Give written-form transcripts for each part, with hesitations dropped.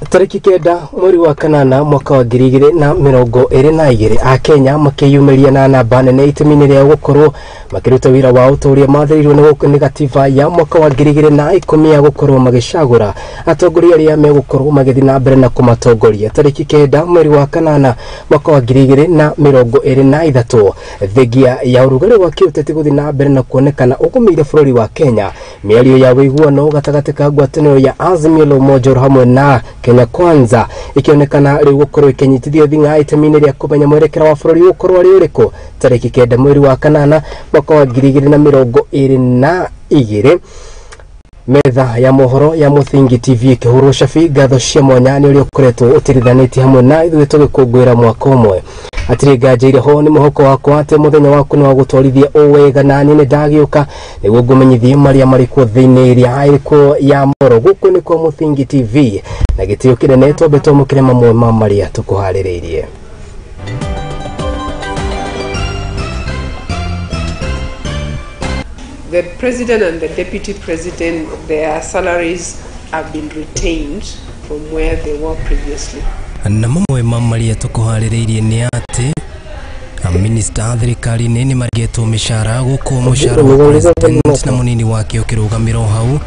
Tarĩki 9 mweri wa kanana mwaka wa 2022 Akenya makĩyumĩria na namba nene itemi-inĩ rĩa gũkorwo makĩruta wĩra wao ta ũrĩa mathĩrĩirwo nĩ gatiba ya mwaka wa 2010 ya gũkorwo magĩcagũra atongoria arĩa megũkorwo magĩthiĩ na mbere na kũmatongoria. Tarĩki 9 mweri wa kanana mwaka wa 2023 thengia ya ũrugarĩ wa kĩũteti gũthiĩ na mbere na kuonekana ũgũmĩire bũrũri wa Kenya. Mĩario ya ũiguano gatagatĩ ka ngwatanĩro ya Azimio la Umoja hamwe na Kenya Kwanza ikionekana rĩu gũkorwo ikinyitithio thing'a itemi-inĩ rĩa kũmenya mwerekera wa bũrũri ũgũkorwo arĩ ũrĩkũ. Tarĩki 9 mweri wa kanana mwaka wa 2022 metha ya mohoro ya Muthingi TV ikĩhũrwo cabi. Ngatho cia mwanya nĩ ũrĩa ũkoretwo ũtirithanĩtie hamwe na ithuĩ tũgĩkũngũĩra mwaka ũmwe. Hatirĩ nganja irĩ ho, nĩ mũhoko wakwa atĩ mũthenya waku nĩ wa gũtwarithia o wega, na niĩ nĩ ndagĩũka nĩguo ngũmenyithie marĩa marĩ kuo thĩinĩ ĩrĩa ĩrĩ kuo ya mohoro. Gũkũ nĩ kwa Muthingi TV na gĩtĩo kĩnene twambe twamũkĩre mamwe ma marĩa tũkũharĩrĩirie. The president and the deputy president, their salaries have been retained from where they were previously. Na mamwe ma marĩa tũkũharĩrĩirie nĩ atĩ minista thirikari-inĩ nĩ marengetwo mĩcara gũkũ mũcara wa president na mũnini wake ũkĩrũgamĩrwo hau.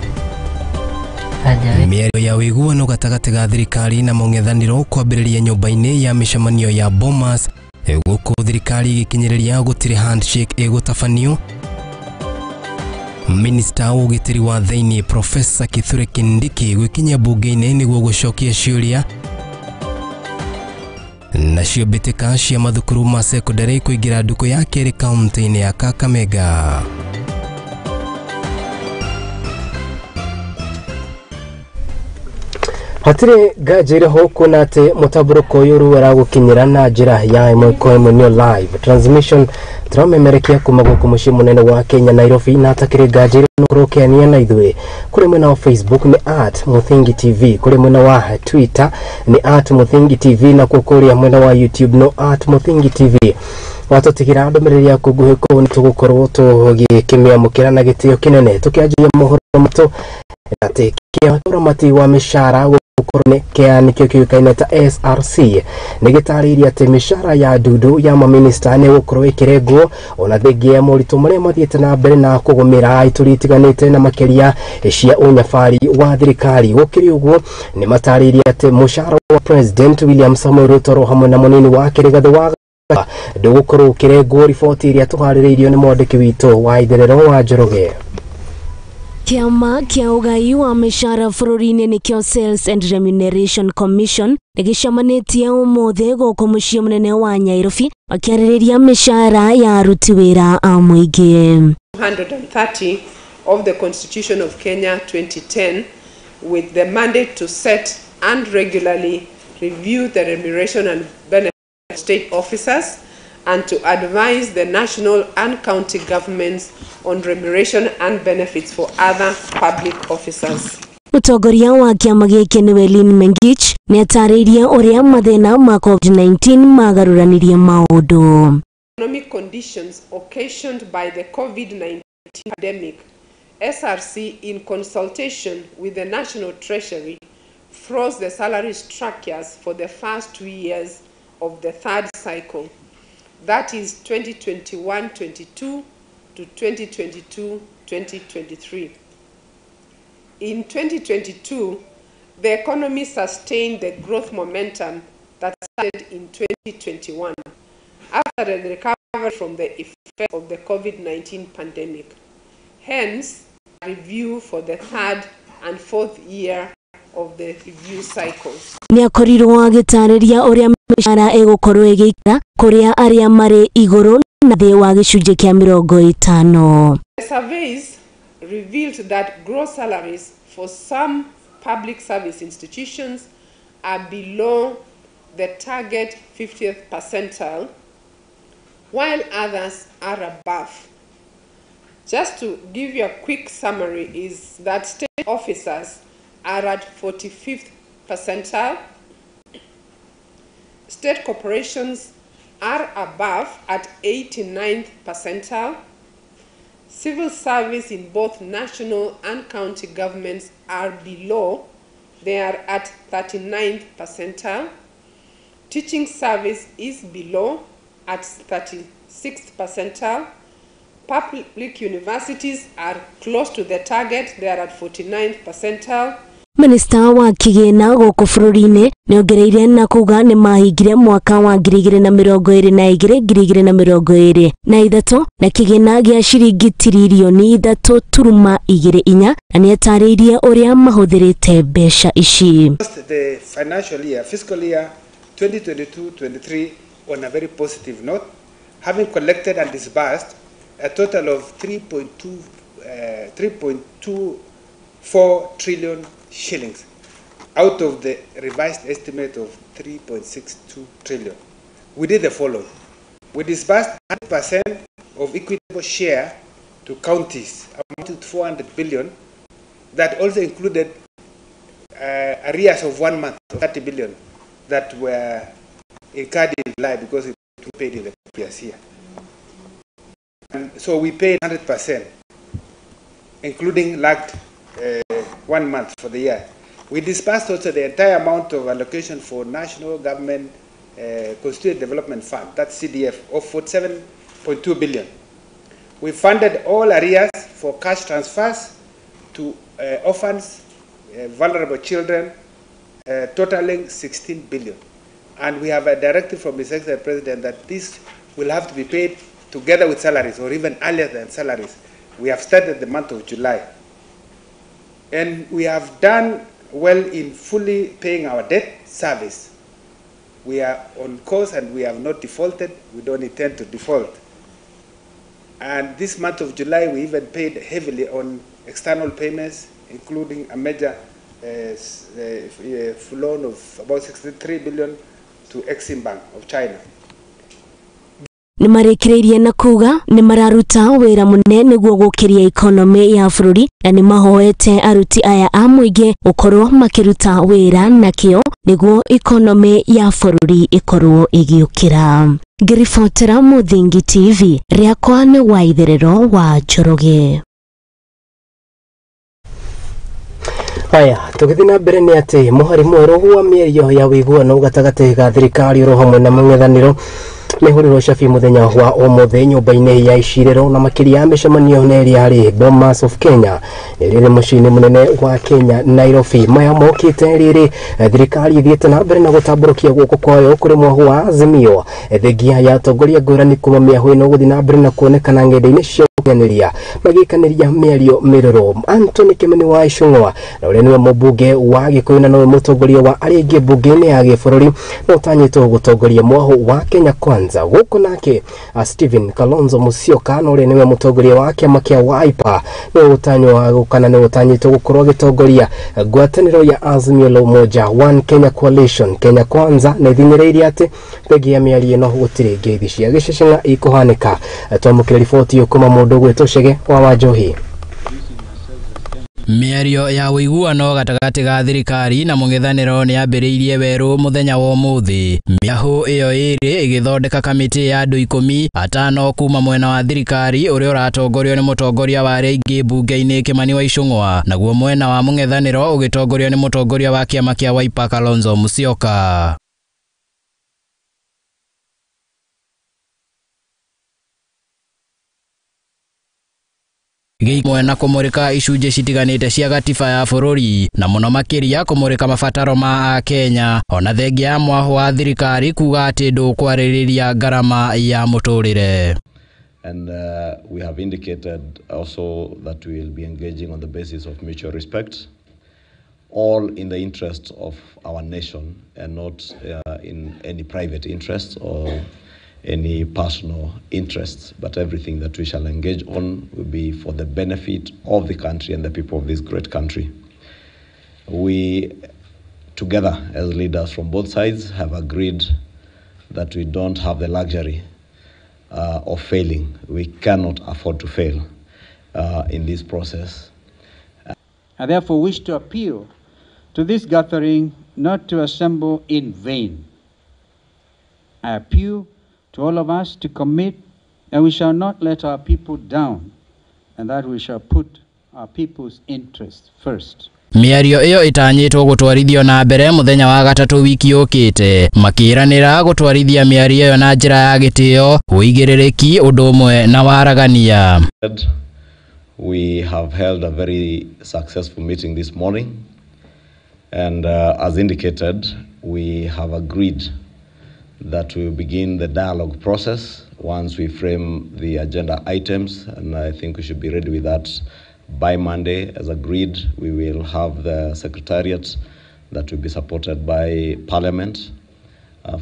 Mĩario ya ũiguano gatagatĩ ga thirikari na mũng'ethanĩro kwambĩrĩria nyũmba-inĩ ya mĩcemanio ya Bomas, gũkũ thirikari ĩgĩkinyĩrĩria gũtirĩ handshake ĩgũtabanio. Minista wa ũgitĩri wa thĩinĩ Profesa Kithure Kindiki gwĩkinyia mbunge-inĩ nĩguo gũcokia ciũria. Nacio mbĩtĩka cia mathukuru ma sekondary kũingĩra ndukũ ya kerĩ kaunti-inĩ ya Kakamega. Hatirĩ nganja irĩ ho kuona atĩ mũtambũrũko ũyũ rĩu aragũkinyĩra na njĩra ya ĩmwe kwa ĩmwe nĩyo live transmission tũramemerekia kuma gũkũ mũciĩ mũnene wa Kenya Nairobi, na hatakĩrĩ nganja irĩ nũkorwo ũkĩania na ithuĩ. Kũrĩ mwena wa Facebook nĩ @Muthingi TV, kũrĩ mwena wa Twitter nĩ @Muthingi TV, na kũrĩa mwena wa YouTube no @Muthingi TV. Watũtigĩra ndũmĩrĩri yaku nguhĩ kũu nĩ tũgũkorwo tũgĩkĩmĩamũkĩra na gĩtĩo kĩnene. Tũkĩanjia mohoro matũ atĩ kĩa ũramati wa mĩcara gũkorwo nĩ kĩa nĩkĩo kĩũĩkaine ta SRC nĩ gĩtarĩirie atĩ mĩcara ya ndundu ya maminista nĩ gũkorwo ĩkĩrengwo ona thengia ya moritũ marĩa mathiĩte na mbere na kũgũmĩra ituri itiganĩte na makĩria cia ũnyabari wa thirikari. Gũkĩrĩ ũguo nĩ matarĩirie atĩ mũcara wa President William Samoei Ruto hamwe na mũnini wake Rigathĩ wa ndũgũkorwo ũkĩrengwo. Riboti ĩrĩa tũharĩrĩirio nĩ mwandĩki witũ wa Itherero wa Njoroge. Kĩama kĩa ũgai wa mĩcara bũrũri-inĩ nĩkĩo Sales and Remuneration Commission nĩgĩcemanĩtie ũmũthĩ gũkũ mũciĩ mũnene wa Nairobi makĩarĩrĩria mĩcara ya aruti wĩra a mũingĩ. 230 of the Constitution of Kenya 2010 with the mandate to set and regularly review the remuneration and benefits of state officers and to advise the national and county governments on remuneration and benefits for other public officers. Mũtongoria wa kĩama gĩkĩ nĩwe Lynn Mengich nĩatarĩirie ũrĩa mathĩna ma COVID-19 magarũranirie maũndũ. Economic conditions occasioned by the COVID-19 pandemic, SRC in consultation with the National Treasury froze the salary structures for the first 2 years of the third cycle. That is 2021-22 to 2022-2023. In 2022, the economy sustained the growth momentum that started in 2021 after the recovery from the effect of the COVID-19 pandemic. Hence, a review for the third and fourth year of the review cycle. Nĩakorirwo agĩtarĩria ũrĩa mĩcara ĩgũkorwo ĩgĩikara kũrĩa arĩa marĩ igũrũ na thĩ wa gĩcunjĩ kĩa 50. The surveys revealed that gross salaries for some public service institutions are below the target 50th percentile, while others are above. Just to give you a quick summary is that state officers are at 45th percentile, state corporations are above at 89th percentile, civil service in both national and county governments are below, They are at 39th percentile. Teaching service is below at 36th percentile. Public universities are close to the target. They are at 49th percentile. Minista wa kigina gũkũ bũrũri-inĩ nĩongereire na kuga nĩ mahingire mwaka wa 2022 2023 na kigina gĩa ciringi tiririoni 3.24 na nĩatarĩirie ũrĩa mahũthĩrĩte mbeca ici. The financial year, fiscal year 2022-23 on a very positive note, having collected and disbursed a total of 3.24 trillion shillings out of the revised estimate of 3.62 trillion. We did the following. We disbursed 100% of equitable share to counties, amounting to 400 billion. That also included arrears of 1 month of 30 billion that were incurred in July because it was paid in the previous year. And so we paid 100%, including lagged 1 month for the year. We disbursed also the entire amount of allocation for National Government Constituent Development Fund, that's CDF, of 47.2 billion. We funded all arrears for cash transfers to orphans, vulnerable children, totaling 16 billion. And we have a directive from His Excellency President that this will have to be paid together with salaries, or even earlier than salaries. We have started the month of July. And we have done well in fully paying our debt service. We are on course and we have not defaulted. We don't intend to default. And this month of July, we even paid heavily on external payments, including a major loan of about 63 billion to Exim Bank of China. Nĩmarekereirie na kuga nĩmararuta wĩra mũnene nĩguo gũkĩria ikonomĩ ya bũrũri na nĩmahoete aruti aya a mũingĩ gũkorwo makĩruta wĩra na kĩo nĩguo ikonomĩ ya bũrũri ĩkorwo ĩgĩũkĩra. Ngĩribotera Mũthingi TV, rĩakwa nĩ Waitherero wa Njoroge. Haya, tũgĩthiĩ na mbere nĩ atĩ mũhari mwerũ wa mĩario ya ũiguano gatagatĩ ga thirikari oro hamwe na mũng'ethanĩro nĩhũrĩrwo cabi mũthenya wa ũmũthĩ nyũmba-inĩ ya icirĩro na makĩria ya mĩcemanio nĩ ĩrĩa yarĩ Bomas of Kenya ĩrĩa mũciĩ-inĩ mũnene wa Kenya Nairobi. Maya mokĩte rĩrĩ thirikari ĩthiĩte na mbere na gũtambũrũkia guoko kwayo kũrĩ mwahu wa Azimio thengia ya atongoria ngũrani kuma mĩahũ ĩno gũthiĩ na mbere na kuonekana ng'enda-inĩ cia ũkinyanĩria magĩkanĩria mĩario mĩrũrũ. Anthony Kimani wa Icũng'wa na ũrĩa nĩwe mũmbunge wa Gĩkũyũ na nowe mũtongoria wa arĩa aingĩ mbunge-inĩ ya gĩbũrũri na ũtanyĩtwo gũtongoria mwahu wa Kenya Kwanza. Gũkũ nake Stephen Kalonzo Musyoka na ũrĩa nĩwe mũtongoria wa kĩama kĩa Wiper nĩwe ũtanywo kana nĩwe ũtanyĩtwo gũkorwo agĩtongoria ngwatanĩro ya Azimio la Umoja One Kenya Coalition Kenya Kwanza na ĩthinyĩrĩirie atĩ thengia ya mĩario ĩno gũtirĩ ngeithi cia gĩceceng'a ikũhanĩka. Twamũkĩra riboti ĩyo kuma mũndũ ũgwĩtwo Chege wa Wanjohi. Mĩario ya ũiguano gatagatĩ ga thirikari na mũng'ethanĩro nĩ yambĩrĩirie werũ mũthenya wa ũmũthĩ. Mĩahũ ĩyo ĩrĩ ĩgĩthondeka kamĩtĩ ya andũ 15 kuma mwena wa thirikari ũrĩa ũratongorio nĩ mũtongoria wa arĩa aingĩ mbunge-inĩ Kimani wa Icũng'wa, naguo mwena wa mũng'ethanĩro ũgĩtongorio nĩ mũtongoria wa kĩama kĩa Wiper Kalonzo Musyoka. Mwena kũmũrĩka icunjĩ citiganĩte cia gatiba ya bũrũri na mũno makĩria kũmũrĩka mabataro ma Akenya ona thengia ya mwahu wa thirikari kuga atĩ ndũkwarĩrĩria ngarama ya mũtũrĩre. And we have indicated also that we will be engaging on the basis of mutual respect, all in the interest of our nation and not in any private interests or any personal interests, but everything that we shall engage on will be for the benefit of the country and the people of this great country. We, together as leaders from both sides, have agreed that we don't have the luxury of failing. We cannot afford to fail in this process. I therefore wish to appeal to this gathering not to assemble in vain. I appeal to all of us to commit that we shall not let our people down and that we shall put our people's interests first. Mĩario ĩyo ĩtanyĩtwo gũtwarithio na mbere mũthenya wa gatatũ wiki yũkĩte, makĩranĩra gũtwarithia mĩario ĩyo na njĩra ya gĩtĩo, ũigĩrĩrĩki ũndũ ũmwe na waragania. We have held a very successful meeting this morning, and as indicated, we have agreed that we will begin the dialogue process once we frame the agenda items, and I think we should be ready with that by Monday. As agreed, we will have the secretariat that will be supported by Parliament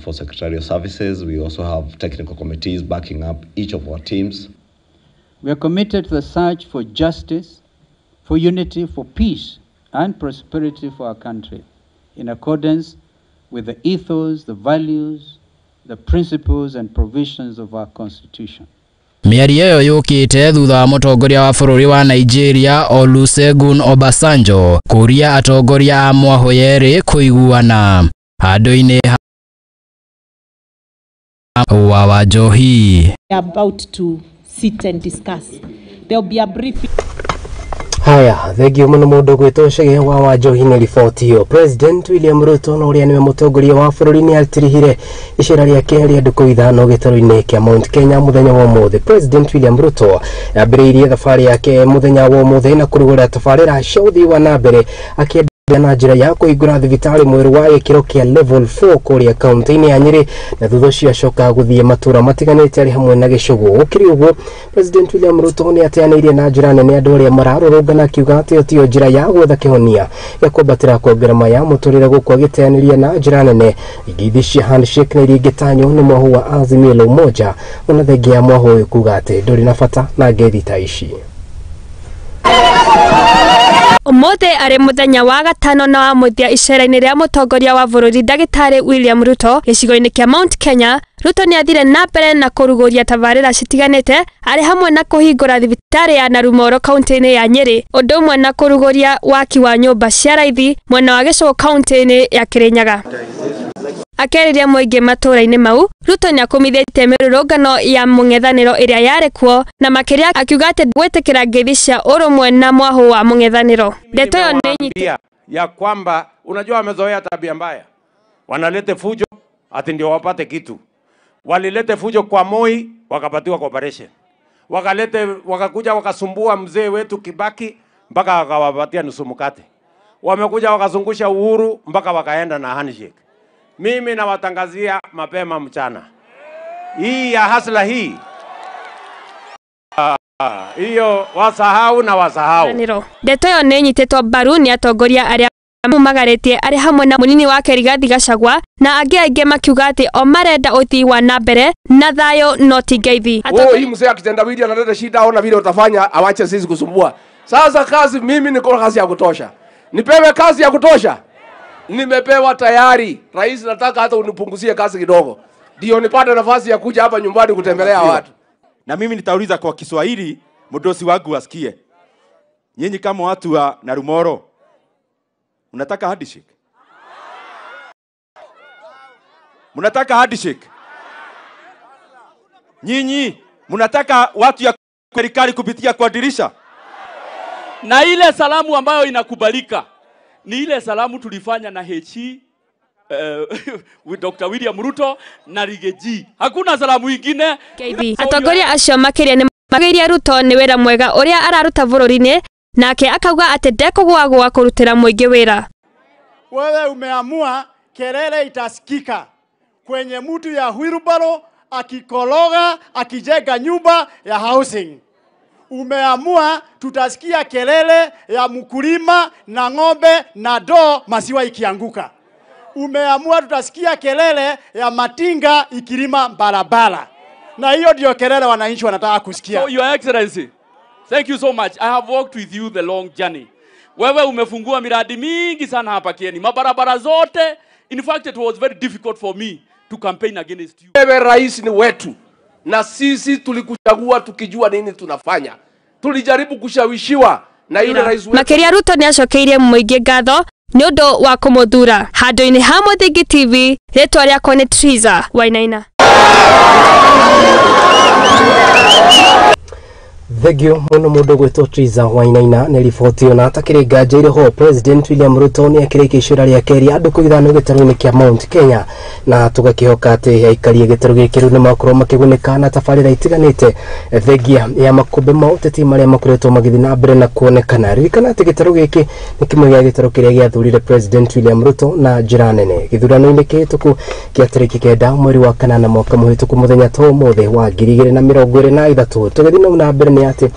for secretarial services. We also have technical committees backing up each of our teams. We are committed to the search for justice, for unity, for peace and prosperity for our country, in accordance with the ethos, the values, the principles and provisions of our Constitution. Mĩario ĩyo yũkĩte thutha wa mũtongoria wa bũrũri wa Nigeria Olusegun Obasanjo kũria atongoria a mwahũ yerĩ kũiguana handũ-inĩ wa Wanjohi. About to sit and discuss. There will be a briefing. Haya, thengio muno mundu gwitwo Chege wa Wanjohi nĩ riboti ĩyo. President William Ruto na ũrĩa nĩwe mũtongoria wa bũrũri nĩ atirihire icera rĩake rĩa ndukũ ithano gĩtarũ-inĩ kĩa Mount Kenya mũthenya wa ũmũthĩ. President William Ruto ambĩrĩirie thabarĩ yake mũthenya wa ũmũthĩ na kũrugũra tabarĩra cia ũthii wa na mbere akĩenderea na njĩra ya kũhingũra thibitarĩ mwerũ wa gĩkĩro kĩa level 4 kũrĩa kaunti-inĩ ya Nyĩrĩ, na thutha ũcio acoka gũthiĩ matũra matiganĩte arĩ hamwe na Gĩcũgũ. Gũkĩrĩ ũguo, President William Ruto nĩ ateanĩirie na njĩra nene andũ arĩa mararũrũngana akiuga atĩ ĩyo tiyo njĩra ya gwetha kĩhonia gĩa kwambatĩra kwa ngarama ya mũtũrĩre gũkũ agĩteanĩria na njĩra nene ingeithi cia handshake na iria ingĩtanywo nĩ mwahũ wa Azimio la Umoja, ona thengia ya mwahũ ũyũ kuga atĩ ndũrĩ na bata na ngeithi ta ici. Umuthi ari muthenya wa gatano na wa muthia icera-inĩ rĩa mũtongoria wa bũrũri ndagĩtarĩ William Ruto gĩcigo-inĩ kĩa Mount Kenya. Ruto nĩ athire na mbere na kũrugũria tabarĩra citiganĩte arĩ hamwe na kũhingũra thibitarĩ ya Narumoro kaunti-inĩ ya Nyĩrĩ, ũndũ ũmwe na kũrugũria waki wa nyũmba cia raithi mwena wa Gĩcũgũ kaunti-inĩ ya Kĩrĩnyaga. Akĩarĩria mũingĩ matũũra-inĩ mau, Ruto nĩ akũmithĩtie mĩrũrũngano ya mũng'ethanĩro ĩrĩa yarĩ kuo na makĩria akiuga atĩ gwĩtĩkĩra ngeithi cia ũrũmwe na mwahũ wa mũng'ethanĩro. Ndeto ĩyo nĩ nyite ya kwamba unajua wamezoea tabia mbaya, wanalete fujo ati ndio wapate kitu. Walilete fujo kwa Moi wakapatiwa cooperation, wakalete wakakuja wakasumbua mzee wetu Kibaki mpaka wakawapatia nusu mkate, wamekuja wakazungusha Uhuru mpaka wakaenda na handshake. Mimi nawatangazia mapema mchana, hii ya hasla hii hiyo wasahau na wasahau. Ndeto ĩyo nĩ ĩnyitĩtwo mbaru nĩ atongoria arĩa mumagarĩtie arĩ hamwe na mũnini wake Rigathi Gachagua na angĩ aingĩ makiuga atĩ o marenda ũthii wa na mbere na thayũ no ti ngeithi. Hii mzee akitendawili analeta shida, ona vile utafanya awache sisi kusumbua. Sasa kazi, mimi niko kazi ya kutosha, nipewe kazi ya kutosha. Nimepewa tayari. Rais, nataka hata unipunguzie kazi kidogo ndio nipate nafasi ya kuja hapa nyumbani kutembelea watu. Na mimi nitauliza kwa Kiswahili mdosi wangu asikie. Nyinyi kama watu wa Narumoro mnataka handshake? Mnataka handshake? Nyinyi mnataka watu ya serikali kupitia kwa dirisha? Na ile salamu ambayo inakubalika ni ile salamu tulifanya na HE with Dr. William Ruto na Rigathi. Hakuna salamu ingine. Atongoria acio makĩria nĩ magĩirie Ruto nĩ wĩra mwega ũrĩa araruta bũrũri-inĩ, nake akauga atĩ ndekũgũagũa kũrutĩra mũingĩ wĩra. Wewe umeamua kelele itasikika kwenye mtu ya wheelbarrow akikologa akijenga nyumba ya housing. Umeamua tutasikia kelele ya mkulima na ng'ombe na doo maziwa ikianguka. Umeamua tutasikia kelele ya matinga ikilima barabara. Na hiyo ndio kelele wananchi wanataka kusikia. So Your Excellency, thank you so much. I have walked with you the long journey. Wewe umefungua miradi mingi sana hapa Kieni, mabarabara zote. In fact, it was very difficult for me to campaign against you. Wewe rais ni wetu, na sisi tulikuchagua tukijua nini tunafanya. Tulijaribu kushawishiwa na yule rais wetu. Makĩria Ruto nĩ acokeirie mũingĩ ngatho nĩ ũndũ wa kũmũthura. Handũ-inĩ ha Mũthingi TV, rĩtwa rĩakwa nĩ Triza Wainaina. Thengio muno mundu gwitwo Triza Wainaina nĩ riboti ĩyo. Na atakĩrĩ nganja irĩho, President William Ruto nĩ akĩrĩkia icera rĩake rĩa andũ 5 gĩtarũ-inĩ kĩa Mount Kenya, na tũgakĩhoka atĩ aikari a gĩtarũ gĩkĩ rĩu nĩmakorwo makĩgunĩka na tabarĩra itiganĩte thengia ya makũmbĩ ma ũteti marĩa makoretwo magĩthiĩ na mbere na kuonekana. Ririkana atĩ gĩtarũ gĩkĩ nĩ kĩmwe gĩa gĩtarũ kĩrĩa gĩathurire President William Ruto na njĩra nene gĩthurano-inĩ kĩhĩtũku kĩa tarĩki 9 mweri wa 8 mwaka mũhĩtũku mũthenya ta ũmũthĩ wa 2023. Tũgĩthiĩ na mbere nĩ atĩ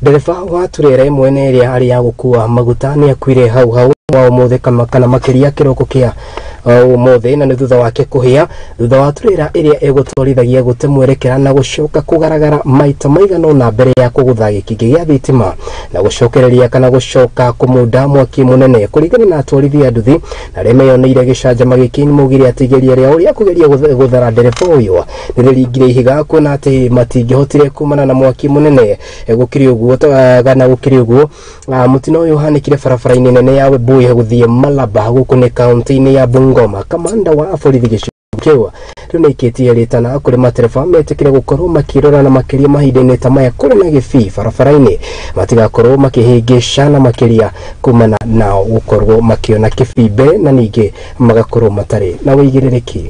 ndereba wa turera ĩmwe na ĩrĩa arĩ ya gũkua maguta nĩ akuire hau hau wa ũmũthĩ kana makĩria kĩroko kĩa ũmũthĩ, na nĩ thutha wake kũhĩa thutha wa turera ĩrĩa ĩgũtwarithagia gũte mwerekera na gũcoka kũgaragara maita maigana ũna mbere ya kũgũtha gĩkĩngĩ gĩa thitima na gũcokereria kana gũcoka kũmunda mwaki mũnene. Kũringana na atwarithia a nduthi na arĩa meyoneire gĩcanjama gĩkĩ nĩ maugire atĩ igeria rĩao rĩa kũgeria gũthara ndereba ũyũ nĩ rĩringire ihiga kuona atĩ matingĩhotire kumana na mwaki mũnene. Gũkĩrĩ ũguo kana gũkĩrĩ ũguo mũtino ũyũ ũhanĩkire barabara-inĩ nene ya Webuye gũthiĩ Malaba gũkũ nĩ kaunti-inĩ ya Bungoma. Kamanda wa borithi gĩcigo kĩu rĩu nĩaikĩtie rĩtana kũrĩ matereba metĩkĩre gũkorwo makĩrora na makĩria mahinda-inĩ ta maya kũrĩ na gĩbii barabara-inĩ matigakorwo makĩhĩngĩcana makĩria kumana nao gũkorwo makĩona kĩbii mbere na ningĩ magakorwo matarĩ na ũigĩrĩrĩki.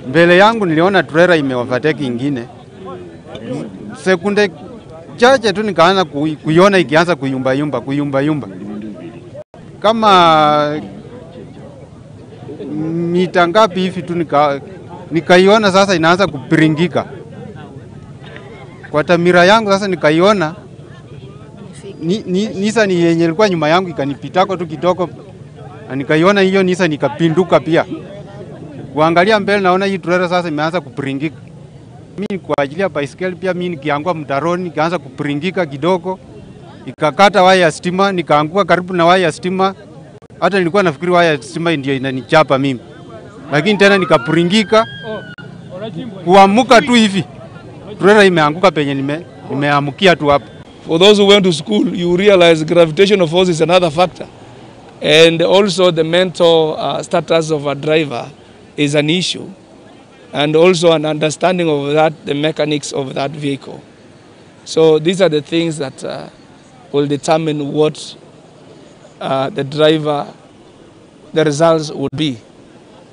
Mbele yangu niliona trailer imeovertake ingine. Sekunde chache tu nikaanza kuiona ikianza kuyumba yumba kuyumba yumba. Kama mita ngapi hivi tu nikaiona sasa inaanza kupiringika. Kwa tamira yangu sasa nikaiona Nissan yenye ilikuwa nyuma yangu ikanipitako tu kidogo, na nikaiona hiyo Nissan ikapinduka pia. Kuangalia mbele naona hii trailer sasa imeanza kupiringika. Mimi kwa ajili ya baiskeli pia mimi nikiangua mtaroni nikaanza kupiringika kidogo. Ikakata waya ya stima, nikaanguka karibu na waya ya stima. Hata nilikuwa nafikiri waya ya stima ndio inanichapa mimi. Lakini tena nikapiringika. Kuamuka tu hivi, trailer imeanguka penye nimeamukia tu hapo. For those who went to school, you realize gravitational force is another factor. And also the mental status of a driver is an issue. And also an understanding of that, the mechanics of that vehicle. So these are the things that will determine what the driver, the results would be.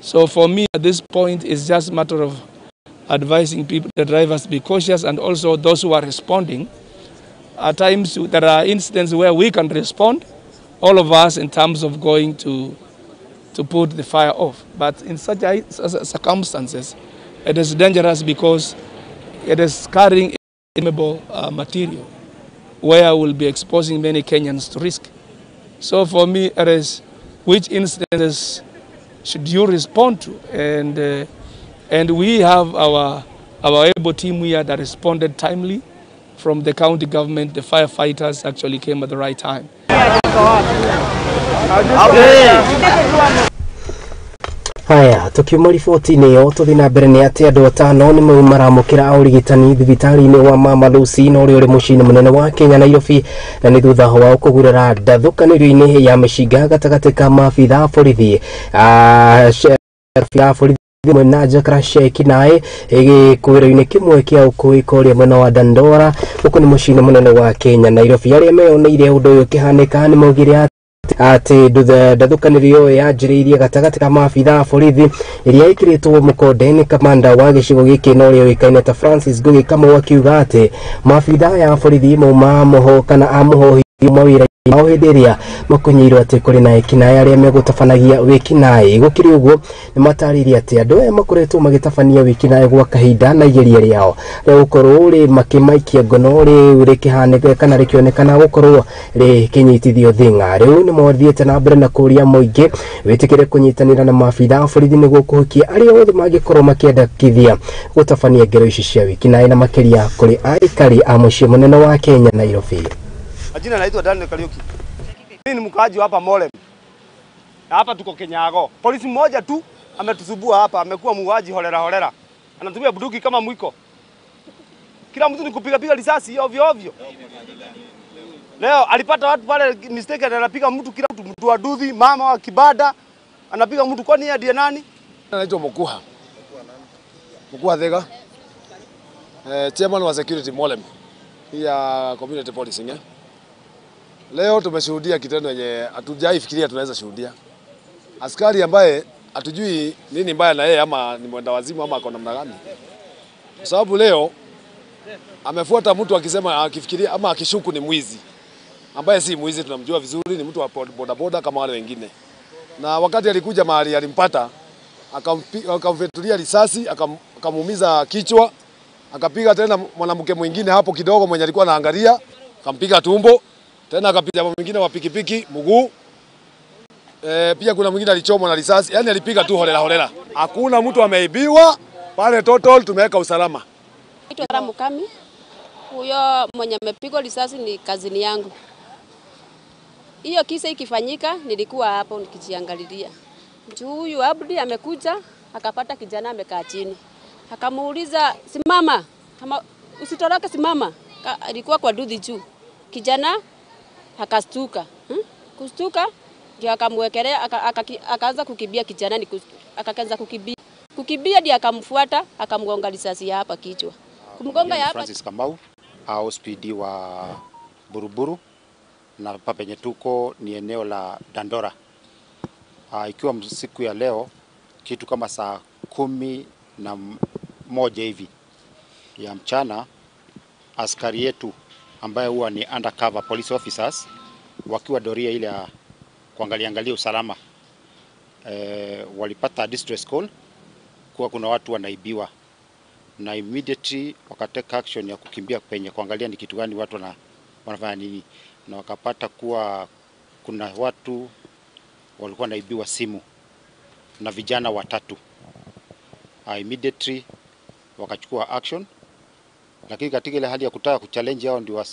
So for me at this point, it's just a matter of advising people, the drivers, be cautious, and also those who are responding. At times there are incidents where we can respond, all of us, in terms of going to put the fire off. But in such circumstances, it is dangerous because it is carrying inflammable material where we'll be exposing many Kenyans to risk. So for me, it is which incidents should you respond to? And we have our able team here that responded timely from the county government. The firefighters actually came at the right time. Haya, tukiuma riboti-inĩ ĩyo tũthiĩ na mbere nĩ atĩ andũ 5 nĩ maramũkĩra ũrigitani thibitarĩ-inĩ wa Mama Lucy na ũrĩa ũrĩ mũciĩ-inĩ mũnene wa Kenya Nairobi, na nĩ thutha wao kũgurara ndathũkanĩrio-inĩ ya mĩcinga gatagatĩ ka maabitha a borithi na njakara cia ekinaĩ gĩkuĩro-inĩ kĩmwe kĩa ũkui kũrĩa mwena wa Dandora gũkũ nĩ mũciĩ-inĩ mũnene wa Kenya Nairobi. Arĩa meyoneire ũndũ ũyũ ũkĩhanĩka nĩ maugire atĩ ndathũkanĩrio yanjĩrĩirie gatagatĩ ka maabitha a borithi ĩrĩa ĩkĩrĩtwo mũkonde nĩ kamanda wa gĩcigo gĩkĩ na ũrĩa ũĩkaine ta Francis Ngugi Kamau, akiuga atĩ maabitha aya a borithi mauma mũho kana a mũhohi mawĩra mao hĩndĩ ĩrĩa makunyĩirwo atĩ kũrĩ na ekinaĩ arĩa megũtabanagia wĩkinaĩ. Gũkĩrĩ ũguo nĩ matarĩirie atĩ andũ aya makoretwo magĩtabania wĩkinaĩ gwa kahinda na igeria rĩao rĩa gũkorwo rĩ makĩmaikia ngono rĩu rĩkĩhanĩka kana rĩkĩonekana gũkorwo rĩkĩnyitithio thĩng'a. Rĩu nĩ mathiĩte na mbere na kũria mũingĩ wĩtĩkĩre kũnyitanĩra na maabitha a borithi nĩguo kũhukia arĩa othe mangĩkorwo makĩendekithia gũtabania ngero ici cia wĩkinaĩ na makĩria kũrĩ aikari a mũciĩ mũnene wa Kenya Nairobi. Majina naitwa Daniel Kariuki. Mimi ni mkaaji hapa Molem. Na hapa tuko Kenyago. Polisi mmoja tu ametusubua hapa, amekuwa muuaji holela holela. Anatumia bunduki kama mwiko. Kila mtu ni kupiga piga risasi ovyo ovyo. Leo alipata watu pale mistake, anapiga mtu kila mtu, mtu wa duthi, mama wa kibada, anapiga mtu. Kwani yeye ndiye nani? Anaitwa Mukuha. Mukuha Thega. Chairman wa Security Molem ya Community Policing. Leo tumeshuhudia kitendo yenye hatujaifikiria tunaweza shuhudia. Askari ambaye hatujui nini mbaya na yeye, ama ni mwenda wazimu ama ako namna gani. Kwa sababu leo amefuata mtu akisema, akifikiria ama akishuku ni mwizi, ambaye si mwizi, tunamjua vizuri, ni mtu wa bodaboda kama wale wengine. Na wakati alikuja mahali alimpata, akamfetulia risasi, akamuumiza kichwa, akapiga tena mwanamke mwingine hapo kidogo mwenye alikuwa anaangalia, akampiga tumbo, tena akapiga mwingine wa pikipiki mguu. Pia kuna mwingine alichomwa na risasi, yani alipiga tu holela holela. Hakuna mtu ameibiwa pale, total tumeweka usalama. Naitwa Mukami. Huyo mwenye amepigwa risasi ni kazini yangu. Hiyo kisa ikifanyika nilikuwa hapo nikijiangalilia. Mtu huyu Abdi amekuja akapata kijana amekaa chini. Akamuuliza, simama, kama usitoroke simama. Alikuwa kwa dudhi juu. Kijana akastuka. Kustuka ndio akamwekelea, akaanza kukimbia kijana, akaanza kukimbia. Kukimbia ndio akamfuata, akamgonga risasi ya hapa kichwa. Kumgonga ya hapa. Francis Kamau, OSPD wa Buruburu, na hapa penye tuko ni eneo la Dandora. Ikiwa siku ya leo kitu kama saa 11 hivi ya mchana, askari yetu ambaye huwa ni undercover police officers wakiwa doria ile ya kuangalia angalia usalama, walipata distress call kuwa kuna watu wanaibiwa, na immediately wakateka action ya kukimbia penye kuangalia ni kitu gani watu wanafanya nini, na wakapata kuwa kuna watu walikuwa wanaibiwa simu na vijana watatu. Immediately wakachukua action, lakini katika ile hali ya kutaka kuchallenge hao ndio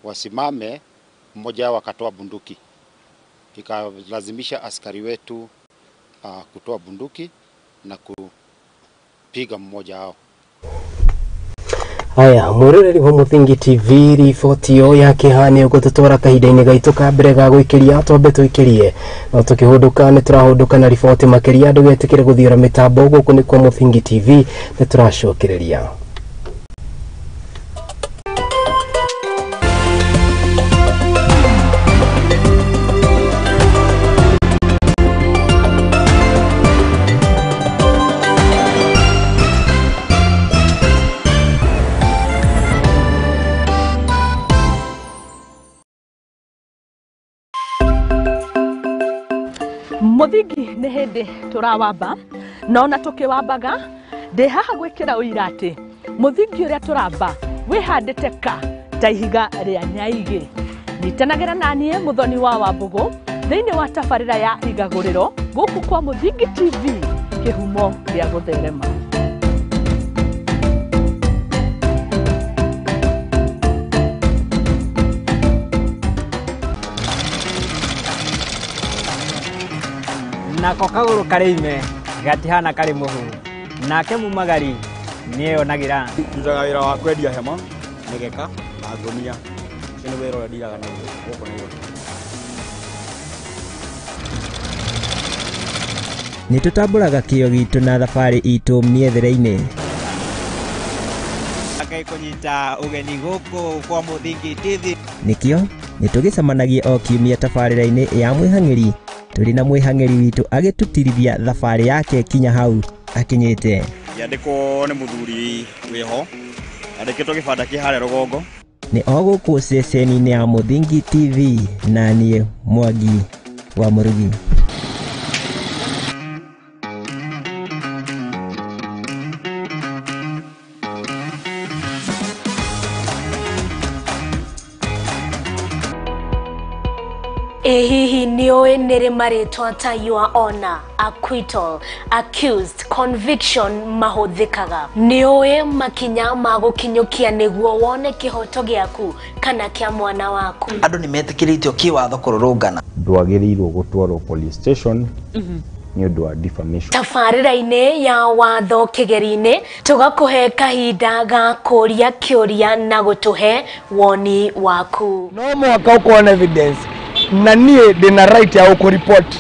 wasimame, mmoja wao akatoa bunduki, ikalazimisha askari wetu kutoa bunduki na kupiga mmoja wao. Haya, mwiroreri wa Muthingi TV, riboti ĩyo ya kĩeha nĩ ũgũtũtwara kahinda-inĩ gaitũ ka mbere ga gũikĩria, twambe tũikĩrie no tũkĩhũndũka nĩ tũrahũndũka na riboti makĩria. Ndũgetĩkĩre gũthiũra mĩtambo, gũkũ nĩ kwa Muthingi TV, nĩ tũracokereria. Muthingi nĩ hĩndĩ tũrawamba, na ona tũkĩwambaga ndĩ haha gwĩkĩra ũira atĩ mũthingi ũrĩa tũramba wĩhandĩte ka ta ihiga rĩa nyaigĩ. Nyitanagĩra na niĩ Mũthoni wa Wambũgũ thĩinĩ wa tabarĩra ya Igagũrĩro gũkũ kwa Muthingi TV, kĩhumo gĩa gũtherema. Nako kagũrũ karĩ ime gatihana karĩ mũhu, nake mumagari nĩeyonagĩra. Ndutaga wĩra wa kwendia hema, mĩgeka na ngũnia. Ũcio nĩ wĩra ũrĩa ndiraga naguo gũkũ Nairobi. Nĩ tũtambũraga kĩo gitũ na thabarĩ itũ mĩethere-inĩ. Ngai kũnyita ũgeni gũkũ kwa Muthingi TV. Nĩkĩo nĩ tũgĩcemanagia o kiumia tabarĩra-inĩ ya mwĩhang'ĩri, tũrĩ na mwĩhang'ĩri witũ agĩtũtirithia thabarĩ yake kinya hau akinyĩte. Yandĩkwo nĩ mũthuri wĩho, andĩkĩtwo gĩbanda kĩ harĩa rũgongo. Nĩ o gũkũ ceceni-inĩ ya Muthingi TV, na niĩ Mwangi wa Mũrugi. Ĩ hihi nĩũĩ nĩrĩ marĩtwa ta your honor, acquittal, accused, conviction mahũthĩkaga? Nĩũĩ makinya ma gũkinyũkia nĩguo wone kĩhoto gĩaku kana kĩa mwana waku? Andũ nĩ metĩkĩrĩtio kĩwatho kũrũrũngana. Ndwagĩrĩirwo gũtwarwo police station nĩ ũndũ wa defamation. Tabarĩra-inĩ ya watho kĩgeri-inĩ tũgakũhe kahinda ga kũria kĩũria na gũtũhe woni waku. No mũhaka ũkorwo na evidence, na niĩ ndĩna right ya gũkũripoti.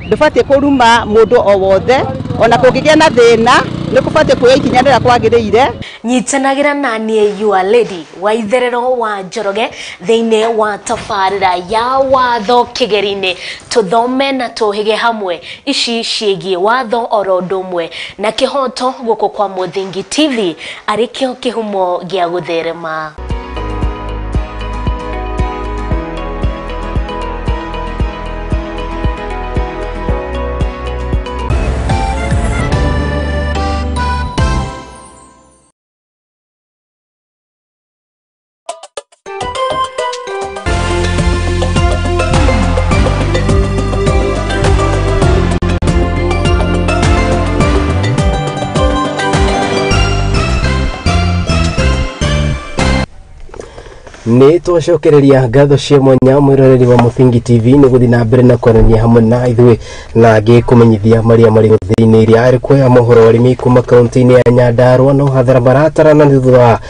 Ndũbatiĩ kũruma mũndũ o wothe, ona kũngĩgĩa na thĩna nĩ kũbatiĩ kuoya ikinya rĩrĩa kwagĩrĩire. Nyitanagĩra na niĩ your lady wa itherero wa Njoroge thĩinĩ wa tabarĩra ya watho kĩgeri-inĩ, tũthome na tũhĩge hamwe ici ciĩgiĩ watho oro ũndũ ũmwe na kĩhoto gũkũ kwa Mũthingi TV arĩ kĩo kĩhumo gĩa gũtherema. Nĩ twacokereria ngatho cia mwanya mwĩroreri wa Mũthingi TV nĩ gũthiĩ na mbere na kwaranĩria hamwe na ithuĩ na ngĩkũmenyithia marĩa marĩ thĩinĩ ĩrĩa arĩ kuoya mohoro arĩmi kuma kaunti-inĩ ya Nyandarua no hathara maratarana nĩ thutha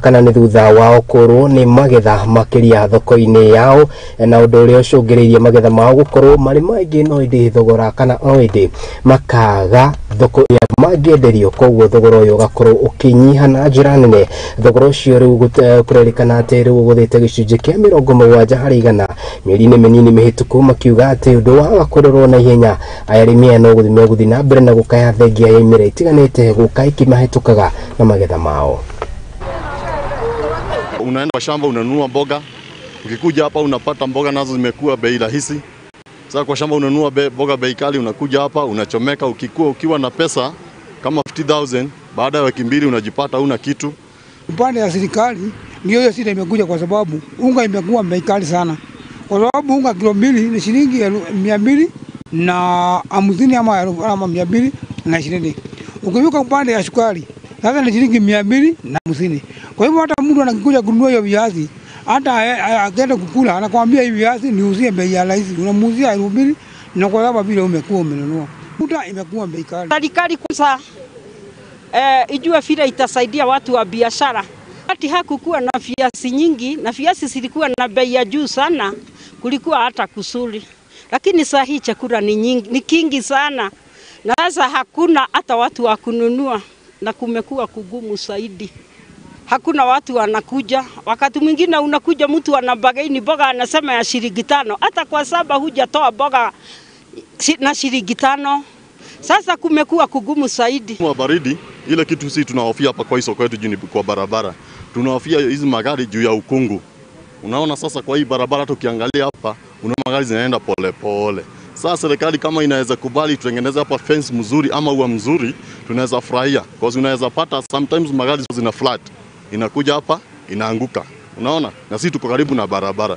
kana nĩ thutha wao kũrwo nĩ magetha makĩria thoko-inĩ yao, na ũndũ ũrĩa ũcũngĩrĩirie magetha mao gũkorwo marĩ maingĩ no ĩndĩ thogora kana no ĩndĩ makaga thoko ĩrĩa mangĩenderio, koguo thogora ũyũ ũgakorwo ũkĩnyiha na njĩra nene. Thogora ũcio rĩu kũrerĩkana atĩ rĩu ũgũthĩte gĩcunjĩ kĩa 70 harĩ igana mĩeri-inĩ mĩnini mĩhĩtũku, makiuga atĩ ũndũ wa kũrorwo na ihenya arĩmi aya no gũthiĩ na mbere na gũkaya thengia ya imera itiganĩte gũka ikĩmahĩtũkaga na magetha mao. Unaenda kwa shamba unanunua mboga, ukikuja hapa unapata mboga nazo zimekuwa bei rahisi. Sasa kwa shamba unanunua mboga bei kali, unakuja hapa unachomeka. Ukikua ukiwa na pesa kama 50,000, baada ya wiki mbili unajipata huna kitu. Upande ya serikali ndio hiyo shida imekuja, kwa sababu unga imekuwa bei kali sana. Kwa sababu unga kilo 2 ni shilingi 250 ama 220. Ukivuka upande ya sukari sasa ni shilingi 250. Kwa hivyo hata mtu anakuja kununua hiyo viazi, hata akienda kukula anakuambia hivi viazi niuzie bei ya rahisi, unamuuzia 2000 na kwa sababu vile umekuwa umenunua. Uta imekuwa bei kali. Serikali kwanza ijue vile itasaidia watu wa biashara. Hati hakukuwa na viazi nyingi na viazi zilikuwa na bei ya juu sana, kulikuwa hata kusuri. Lakini saa hii chakula ni nyingi, ni kingi sana. Na sasa hakuna hata watu wa kununua na kumekuwa kugumu zaidi. Hakuna watu wanakuja. Wakati mwingine unakuja mtu anabagaini mboga anasema ya shilingi 5. Hata kwa saba hujatoa mboga na shilingi 5. Sasa kumekuwa kugumu zaidi. Kwa baridi ile kitu sisi tunahofia hapa kwa soko yetu juu kwa barabara. Tunahofia hizi magari juu ya ukungu. Unaona sasa kwa hii barabara tukiangalia hapa unaona magari zinaenda pole pole. Sasa serikali kama inaweza kubali tutengeneze hapa fence mzuri ama ua mzuri, tunaweza furahia. Because unaweza pata sometimes magari zina flat, inakuja hapa inaanguka. Unaona? Na sisi tuko karibu na barabara.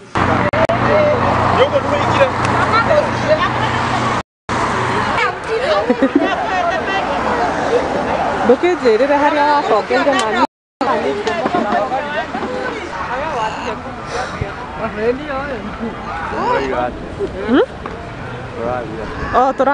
Ndũkĩnjĩrĩre harĩa wacongeire mami. Oh, tora.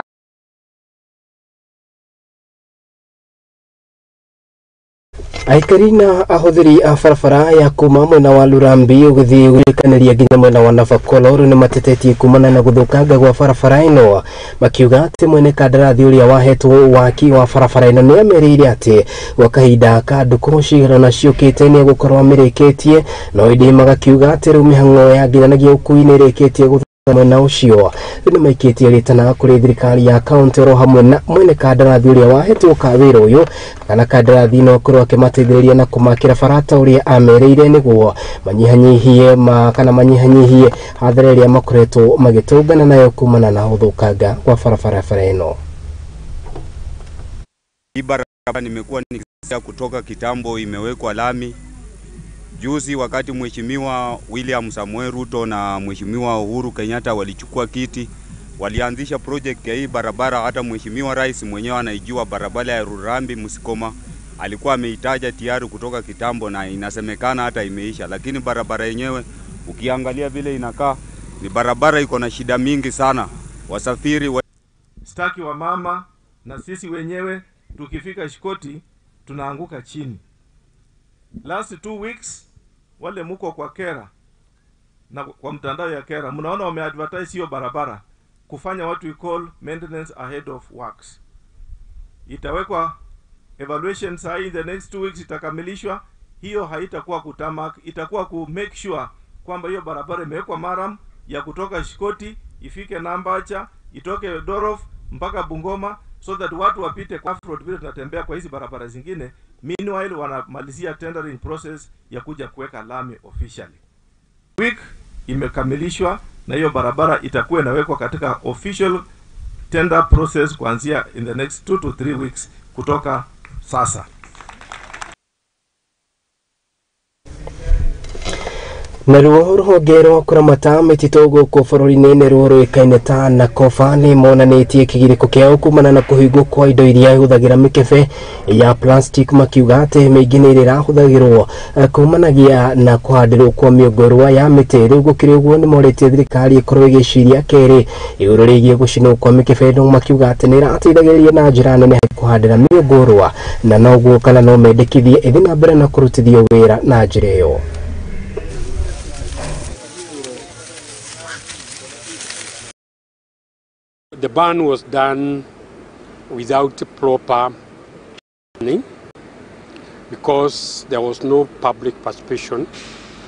Aikari na ahũthĩri a barabara ya kuma mwena wa Lurambi ũgĩthiĩ gwĩkanĩria nginya mwena wa Navakolo rĩu nĩmatetetie kumana na gũthũkanga gwa barabara ĩno, makiuga atĩ mwene kandarathi ũrĩa wahetwo waki wa barabara ĩno nĩ amerĩire atĩ gwa kahinda ka ndukũ cigana ciũkĩte nĩ egũkorwo amĩrĩkĩtie, no ĩndĩ magakiuga atĩ rĩu mĩhang'o ya nginyanagĩa ũkui nĩ ĩrĩkĩtie gũthũka mwena ũcio. Rĩu nĩmaikĩtie rĩtana kũrĩ thirikari ya kaunti oro hamwe na mwene kandarathi ũrĩa wahetwo ka wĩra ũyũ kana kandarathi no akorwo akĩmateithĩrĩria na kũmakĩra bara ta ũrĩa amerĩire nĩguo manyihanyihie kana manyihanyihie hathara ĩrĩa makoretwo magĩtũngana nayo kumana na ũthũkanga wa barabara ĩno. Hii barabara nimekuwa nikisikia kutoka kitambo imewekwa lami. Juzi wakati Mheshimiwa William Samuel Ruto na Mheshimiwa Uhuru Kenyatta walichukua kiti, walianzisha project ya hii barabara. Hata Mheshimiwa Rais mwenyewe anaijua barabara ya Rurambi Musikoma, alikuwa ameitaja tayari kutoka kitambo na inasemekana hata imeisha. Lakini barabara yenyewe ukiangalia vile inakaa ni barabara iko na shida mingi sana. Wasafiri staki wa mama na sisi wenyewe tukifika Shikoti tunaanguka chini. Last 2 weeks wale muko kwa Kera na kwa mtandao ya Kera mnaona wameadvertise hiyo barabara kufanya what we call maintenance ahead of works. Itawekwa Evaluation saa hii the next 2 weeks itakamilishwa. Hiyo haitakuwa kutamak, itakuwa ku make sure kwamba hiyo barabara imewekwa maram ya kutoka Shikoti ifike Nambacha, itoke Dorof mpaka Bungoma, so that watu wapite kwa off-road vile tunatembea kwa hizi barabara zingine. Meanwhile wanamalizia tendering process ya kuja kuweka lami officially. Week imekamilishwa na hiyo barabara itakuwa inawekwa katika official tender process kuanzia in the next 2 to 3 weeks kutoka sasa. Naruo rũhonge rwa kũramata mĩtitũ gũkũ bũrũri-inĩ nĩruo rũĩkaine ta Nakofa nĩ monanĩtie kĩgirĩko kĩao kumana na kũhingwo kwa indo iria ihũthagĩra mĩkebe ya plastic, makiuga atĩ mĩingĩ nĩ ĩrĩa ĩrahũthagĩrwo kumanagia na kũhandĩrwo kwa mĩũngũrwa ya mĩtĩ. Rĩu gũkĩrĩ ũguo nĩ morĩtie thirikari ĩkorwo ĩgĩciria kerĩ igũrũ rĩgiĩ gũcinwo kwa mĩkebe ĩno, makiuga atĩ nĩ ĩrateithagĩrĩria na njĩra nene harĩ kũhandĩra mĩũngũrwa na noguo kana no mendekithie ĩthiĩ na mbere na kũrutithio wĩra na njĩra ĩyo. The ban was done without proper planning because there was no public participation,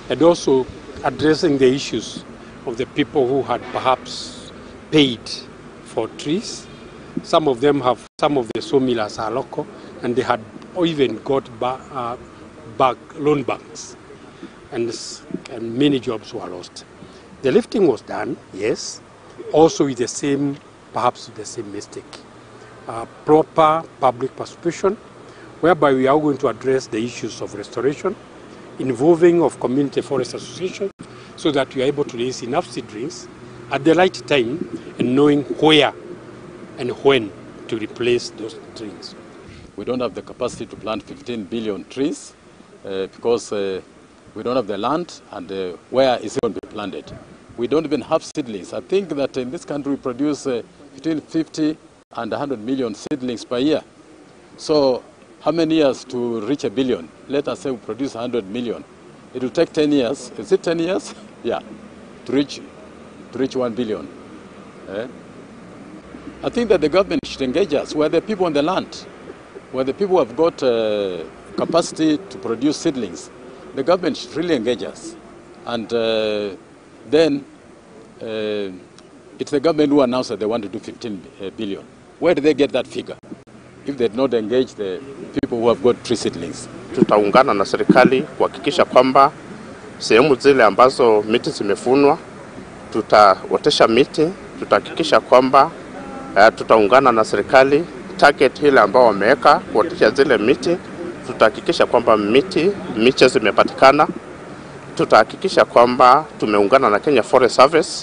and also addressing the issues of the people who had perhaps paid for trees. Some of them have, some of the sawmillers are local, and they had even got back loan banks, and many jobs were lost. The lifting was done, yes, also with the same, perhaps the same mistake. Proper public participation, whereby we are going to address the issues of restoration, involving of community forest association, so that we are able to raise enough seedlings at the right time and knowing where and when to replace those trees. We don't have the capacity to plant 15 billion trees because we don't have the land, and where is it going to be planted? We don't even have seedlings. I think that in this country we produce between 50 and 100 million seedlings per year. So how many years to reach a billion? Let us say we produce 100 million. It will take 10 years. Is it 10 years? Yeah, to reach 1 billion. Eh? I think that the government should engage us. We are the people on the land. We are the people who have got capacity to produce seedlings. The government should really engage us. And then it's the government who announced that they want to do 15 billion. Where do they get that figure if they did not engage the people who have got tree seedlings? Tutaungana na serikali kuhakikisha kwamba sehemu zile ambazo miti zimefunwa tutaotesha miti. Tutahakikisha kwamba tutaungana na serikali target ile ambao wameweka kuotesha zile miti. Tutahakikisha kwamba miche zimepatikana. Tutahakikisha kwamba tumeungana na Kenya Forest Service.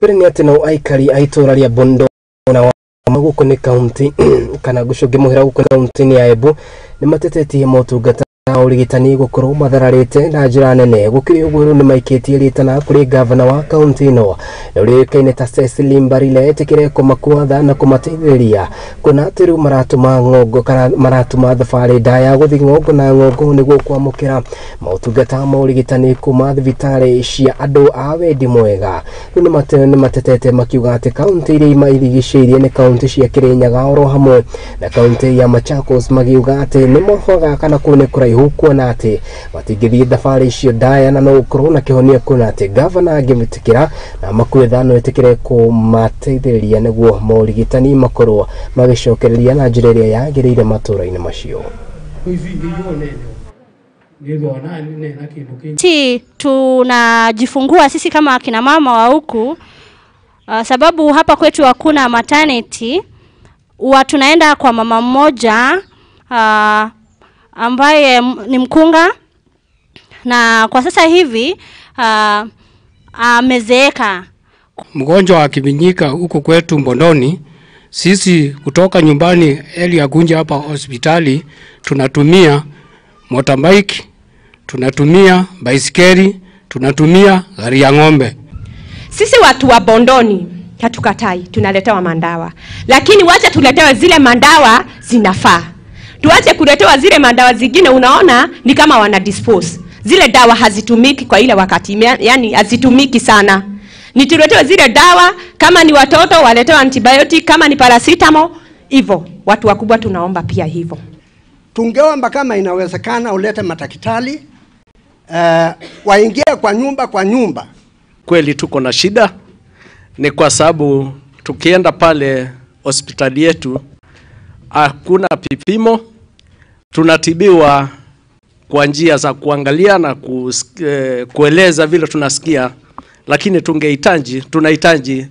Mbere nĩ atĩ no aikari a itũra rĩa Bondo na gũkũ nĩ kaunti kana gũcũngĩ mũhĩra gũkũ kaunti-inĩ ya Embu nĩ matetetie motungata ma ũrigitani gũkorwo mathararĩte na njĩra nene. Gũkĩrĩ ũguo rĩu nĩ maikĩtie rĩtana kũrĩ gavana wa kaunti ĩno na ũrĩa ũĩkaine ta Cecily Mbarire etĩkĩre kũmakuatha na kũmateithĩrĩria kuona atĩ rĩu maratũma ng'ongo kana maratũma thabarĩ ndaya gũthiĩ ng'ongo na ng'ongo nĩguo kwamũkĩra motungata ma ũrigitani kuma thibitarĩ cia andũ a wendi mwega. Rĩu nĩ matetete makiuga atĩ kaunti iria imarigicĩirie nĩ kaunti cia Kirinyaga oro hamwe na kaunti ya Machakos, magiuga atĩ nĩ mohoga kana kũu nĩ kũraihu kuona atĩ matingĩthiĩ thabarĩ icio ndaya na no ũkorwo na kĩhonia kuona atĩ gavana angĩmĩtĩkĩra na makue thano ĩtĩkĩre kũmateithĩrĩria nĩguo morigitani makorwo magĩcokereria na njĩra ĩrĩa yagĩrĩire matũũra-inĩ macio. Tunajifungua sisi kama akina mama wa huku, sababu hapa kwetu hakuna maternity, huwa tunaenda kwa mama mmoja ambaye ni mkunga, na kwa sasa hivi amezeeka. Mgonjwa akiminyika huko kwetu Mbondoni, sisi kutoka nyumbani eli ya kunja hapa hospitali tunatumia motorbike, tunatumia baisikeli, tunatumia gari ya ng'ombe. Sisi watu wa Bondoni hatukatai, tunaletewa mandawa, lakini wacha tuletewe zile mandawa zinafaa. Tuache kuletewa zile madawa zingine, unaona ni kama wana dispose. Zile dawa hazitumiki kwa ile wakati, yani hazitumiki sana. Ni tuletewe zile dawa, kama ni watoto waletewe antibiotic, kama ni paracetamol, hivyo. Watu wakubwa tunaomba pia hivyo. Tungeomba kama inawezekana ulete matakitali waingie kwa nyumba kwa nyumba. Kweli tuko na shida, ni kwa sababu tukienda pale hospitali yetu hakuna vipimo, tunatibiwa kwa njia za kuangalia na kueleza vile tunasikia, lakini tunahitaji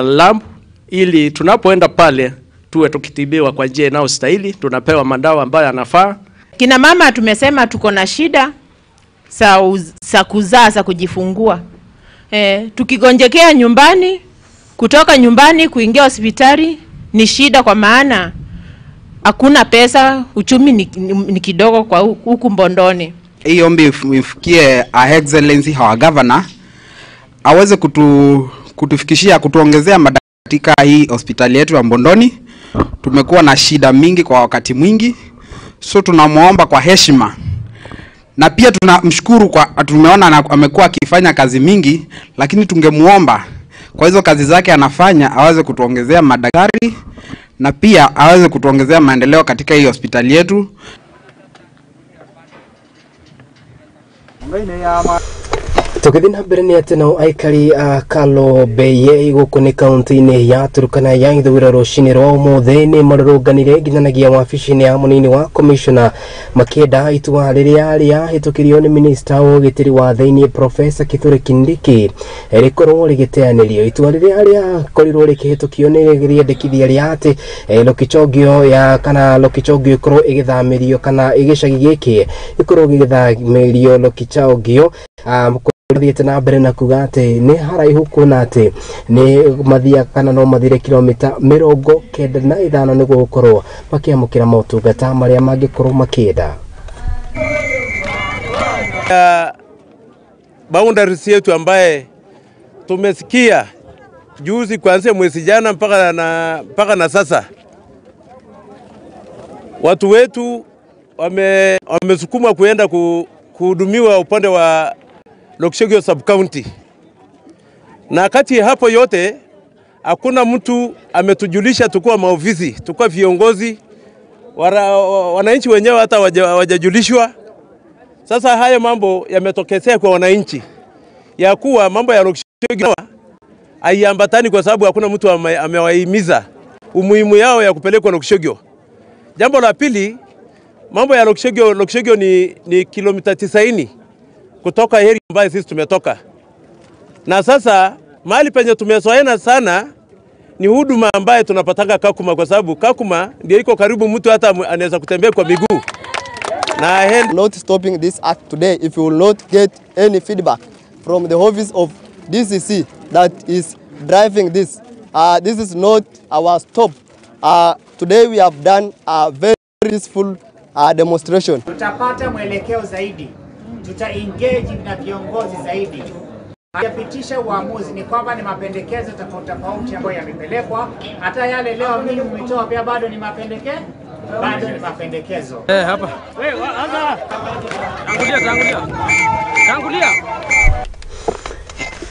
lab ili tunapoenda pale tuwe tukitibiwa kwa njia inayostahili, tunapewa madawa ambayo yanafaa. Kina mama tumesema tuko na shida za kuzaa, za kujifungua. Tukigonjekea nyumbani, kutoka nyumbani kuingia hospitali ni shida, kwa maana hakuna pesa, uchumi ni kidogo kwa huku Mbondoni. Hii ombi ifikie Her Excellency our Governor aweze kutufikishia, kutuongezea madawa katika hii hospitali yetu ya Mbondoni. Tumekuwa na shida mingi kwa wakati mwingi, so tunamuomba kwa heshima na pia tunamshukuru kwa tumeona amekuwa akifanya kazi mingi, lakini tungemuomba kwa hizo kazi zake anafanya aweze kutuongezea madaktari na pia aweze kutuongezea maendeleo katika hii hospitali yetu. Tũgĩthiĩ na mbere nĩ atĩ nao aikari a Kalobeyei gũkũ nĩ kaunti-inĩ ya Turkana ya ithũĩro rũcinĩ rwa ũmũthĩ nĩ marũrũnganire nginyanagia wabici-inĩ ya mũnini wa commissioner makĩenda itua rĩrĩa rĩahĩtũkirio nĩ minista wa ũgitĩri wa thĩinĩ Profesa Kithure Kindiki rĩkorwo rĩgĩteanĩrio. Itua rĩrĩa rĩakorirwo rĩkĩhĩtũkio nĩ rĩendekithia rĩa atĩ Lokichogio ya kana Lokichogio ĩkorwo ĩgĩthamĩrio kana gĩcagi gĩkĩ ĩkorwo gĩgĩthamĩrio Lokichogio. Thiĩte na mbere na kuga atĩ nĩ haraihu kuona atĩ nĩ mathia kana no mathire kilomita 95 nĩguo gũkorwo makĩamũkĩra motungata marĩa mangĩkorwo makĩenda. Boundaries yetu ambaye tumesikia juzi kuanzia mwezi jana mpaka na sasa, watu wetu wamesukumwa kuenda kuhudumiwa upande wa Lokichogio sub county, na kati hapo yote hakuna mtu ametujulisha tukua maofisi, tukua viongozi, wananchi wenyewe hata wajajulishwa. Sasa haya mambo yametokezea kwa wananchi ya kuwa mambo ya Lokichogio haiambatani kwa sababu hakuna mtu amewahimiza umuhimu yao ya kupelekwa Lokichogio. Jambo la pili, mambo ya Lokichogio, Lokichogio ni kilomita 90 kutoka heri ambayo sisi tumetoka. Na sasa mahali penye tumezoeana sana ni huduma ambayo tunapatanga Kakuma, kwa sababu Kakuma ndio iko karibu, mtu hata anaweza kutembea kwa miguu. Na not stopping this act today if you will not get any feedback from the office of DCC that is driving this. This is not our stop. Today we have done a very peaceful demonstration. Tutapata mwelekeo zaidi, tuta engage na viongozi zaidi. Hajapitisha uamuzi, ni kwamba ni mapendekezo tofauti tofauti ambayo yamepelekwa. Hata yale leo mimi nimetoa pia bado ni mapendekezo, bado ni mapendekezo. Hapa. Wewe anza. Tangulia, tangulia. Tangulia.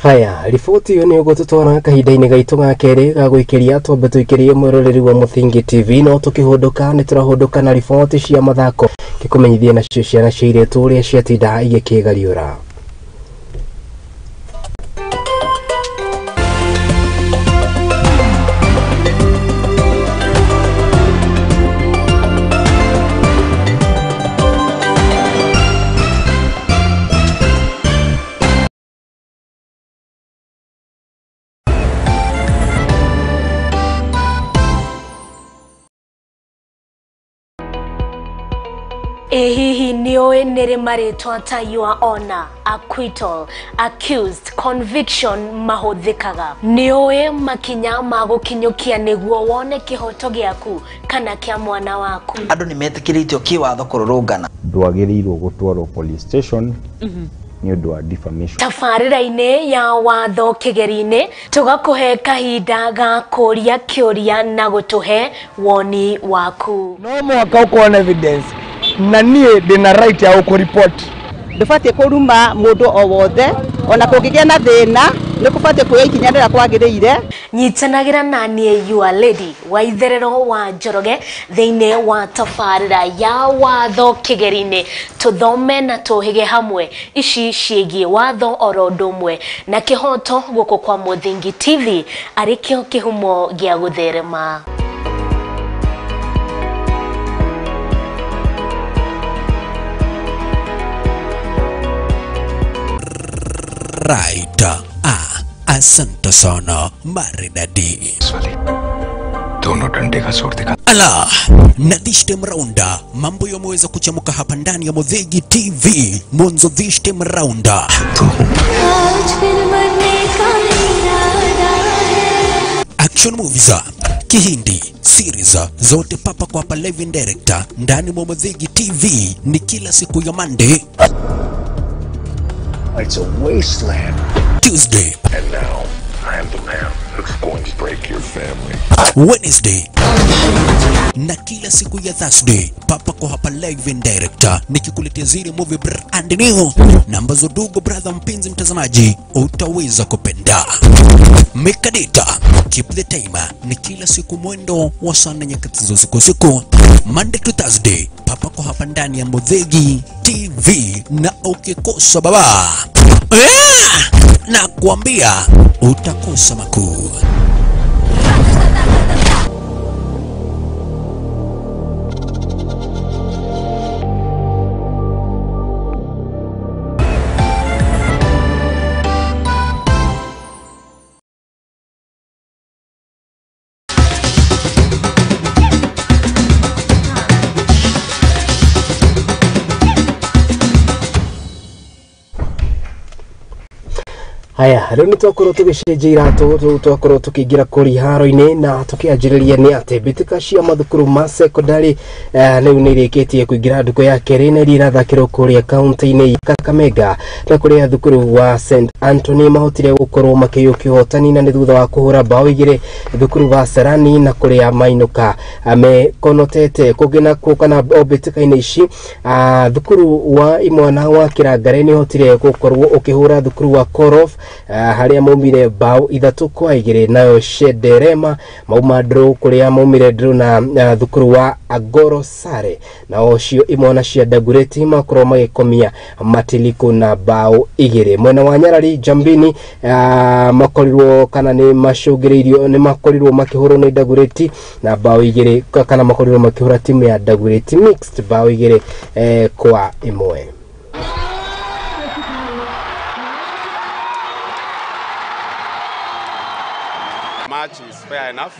Haya, riboti iyo nĩ ũgũtũtwara kahinda-inĩ gaitũ ga kerĩ ga gũikĩria twambe tũikĩrie mwĩroreri wa Mũthingi TV, no tũkĩhũndũka nĩ tũrahũndũka na riboti cia mathako kĩkũmenyithia nacio ciana cia airĩtu ũrĩa ciatinda igĩkĩgariũra. Hihi nĩũĩ nĩrĩ marĩtwa ta your honor, acquittal, accused, conviction mahũthĩkaga? Nĩũĩ makinya ma gũkinyũkia nĩguo wone kĩhoto gĩaku kana kĩa mwana waku? Andũ nĩmetĩkĩrĩtio kĩwatho kũrũrũngana. Ndwagĩrĩirwo gũtwarwo police station nĩ ũndũ wa defamation. Tabarĩra-inĩ ya watho kĩgeri-inĩ tũgakũhe kahinda ga kũria kĩũria na gũtũhe woni waku. No mũhaka ũkorwo na evidence na niĩ ndĩna right ya gũkũripoti. Ndũbatiĩ kũruma mũndũ o wothe ona kũngĩgĩa na thĩna Nĩ kũbatiĩ kuoya ikinya rĩrĩa kwagĩrĩire. Nyitanagĩra na niĩ your lady wa itherero wa Njoroge thĩinĩ wa tabarĩra ya watho kĩgeri-inĩ, tũthome na tũhĩge hamwe ici ciĩgiĩ watho oro ũndũ ũmwe na kĩhoto gũkũ kwa Mũthingi TV arĩ kĩo kĩhumo gĩa gũtherema. Right. Asante sana maridadi. Ala, na this time round mambo yameweza kuchamuka hapa ndani ya Muthingi TV. Mwanzo this time round. Action movies, Kihindi, series zote papa kwa hapa live and direct ndani mwa Muthingi TV ni kila siku ya Monday. It's a wasteland. Tuesday. And now, I am the man who's going to break your family. Wednesday. Na kila siku ya Thursday, papa kwa hapa live and direct nikikuletea zile movie brand new na ambazo dugo brother mpenzi mtazamaji utaweza kupenda. Make a date, keep the time ni kila siku mwendo wa saa nne nyakati za usiku usiku, Monday to Thursday, papa kwa hapa ndani ya Muthingi TV, na ukikosa baba na kuambia utakosa makuu. Haya, rĩu nĩ twakorwo tũgĩcenjia iratũ, rĩu twakorwo tũkĩingĩra kũrĩa haro-inĩ na tũkĩanjĩrĩria nĩ atĩ mbĩtĩka cia mathukuru ma secondary rĩu nĩ irĩkĩtie kũingĩra ndukũ ya kerĩ na iria irathakĩrwo kũrĩa kaunti-inĩ ya Kakamega, na kũrĩa thukuru wa St Anthony mahotire gũkorwo makĩiyũkia ũhotani na nĩ thutha wa kũhũra bao igĩrĩ thukuru wa Serani na kũrĩa mainũka mekonotete. Kũngĩ nakuo kana o mbĩtĩka-inĩ ici thukuru wa imwana wa Kĩrangare nĩ ũhotire gũkorwo ũkĩhũra thukuru wa Korof haria maumire bao 3-2, nayo Shederema mauma draw kuria maumire draw na thukuru wa Agoro Sare, na ocio imwana cia Dagoretti makorwo magikomia Matiliko na bao 2. Mwena wa Nyarari Jambini makorirwo kana ni macũngĩrĩirio ni makorirwo makĩhũrwo nĩ Dagoretti na bao 2, kana makorirwo makĩhũra timu ya Dagoretti Mixed bao 2-1. Match is fair enough.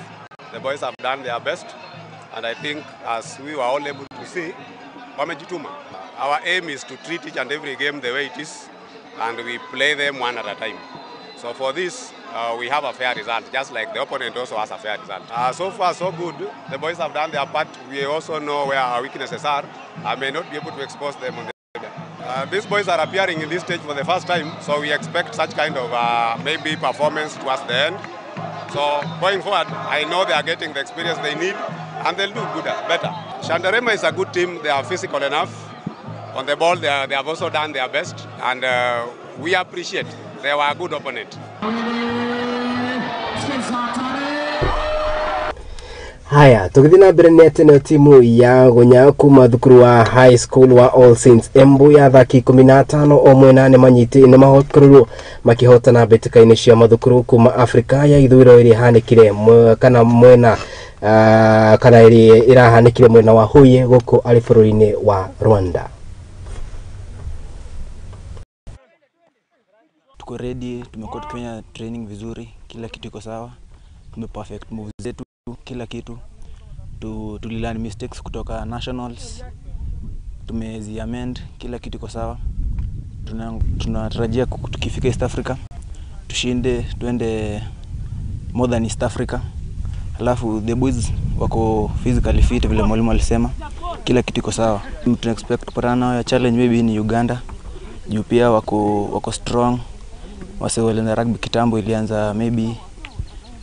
The boys have done their best, and I think as we were all able to see, wamejituma. Our aim is to treat each and every game the way it is, and we play them one at a time. So for this, we have a fair result, just like the opponent also has a fair result. So far, so good. The boys have done their part. We also know where our weaknesses are. I may not be able to expose them on the these boys are appearing in this stage for the first time, so we expect such kind of maybe performance towards the end. So going forward, I know they are getting the experience they need, and they'll do good, better. Shandarema is a good team. They are physical enough. On the ball, they have also done their best, and we appreciate they were a good opponent. Haya, tũgĩthiĩ na mbere nĩ atĩ nĩyo timu ya Gunya kuma thukuru wa high school wa All Saints Embu ya athaki 15 o mwena nĩ makorirwo makĩhotana mbĩtĩka-inĩ cia mathukuru kuma Afrika ya ithũĩro ĩrĩa ĩhanĩkire kana mwena kana ĩrĩa ĩrahanĩkire mwena wa Huye gũkũ arĩ bũrũri-inĩ wa Rwanda. Tuko ready, tumekuwa tukifanya training vizuri, kila kitu iko sawa, tumeperfect moves zetu, kila kitu. Tulilearn mistakes kutoka nationals, tumezi amend, kila kitu iko sawa. Tunatarajia tukifika East Africa tushinde, tuende more than East Africa. Alafu the boys wako physically fit vile mwalimu alisema, kila kitu iko sawa. Tuna expect kupatana nao ya challenge maybe ni Uganda, juu pia wako strong. Wase walianza rugby kitambo, ilianza maybe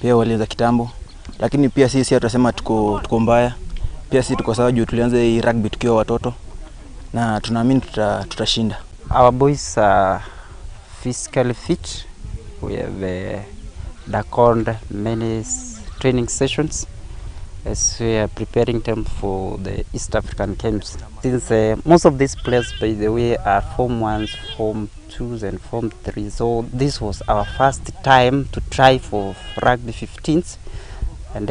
pia walianza kitambo, lakini pia sisi hatusema tuko mbaya. Pia sisi tuko sawa juu tulianza hii rugby tukiwa watoto na tunaamini tutashinda. Our boys are physically fit. We have undergone many training sessions as we are preparing them for the East African Games. Since most of these players, by the way, are Form 1s, Form 2s and Form 3, so this was our first time to try for Rugby 15s, and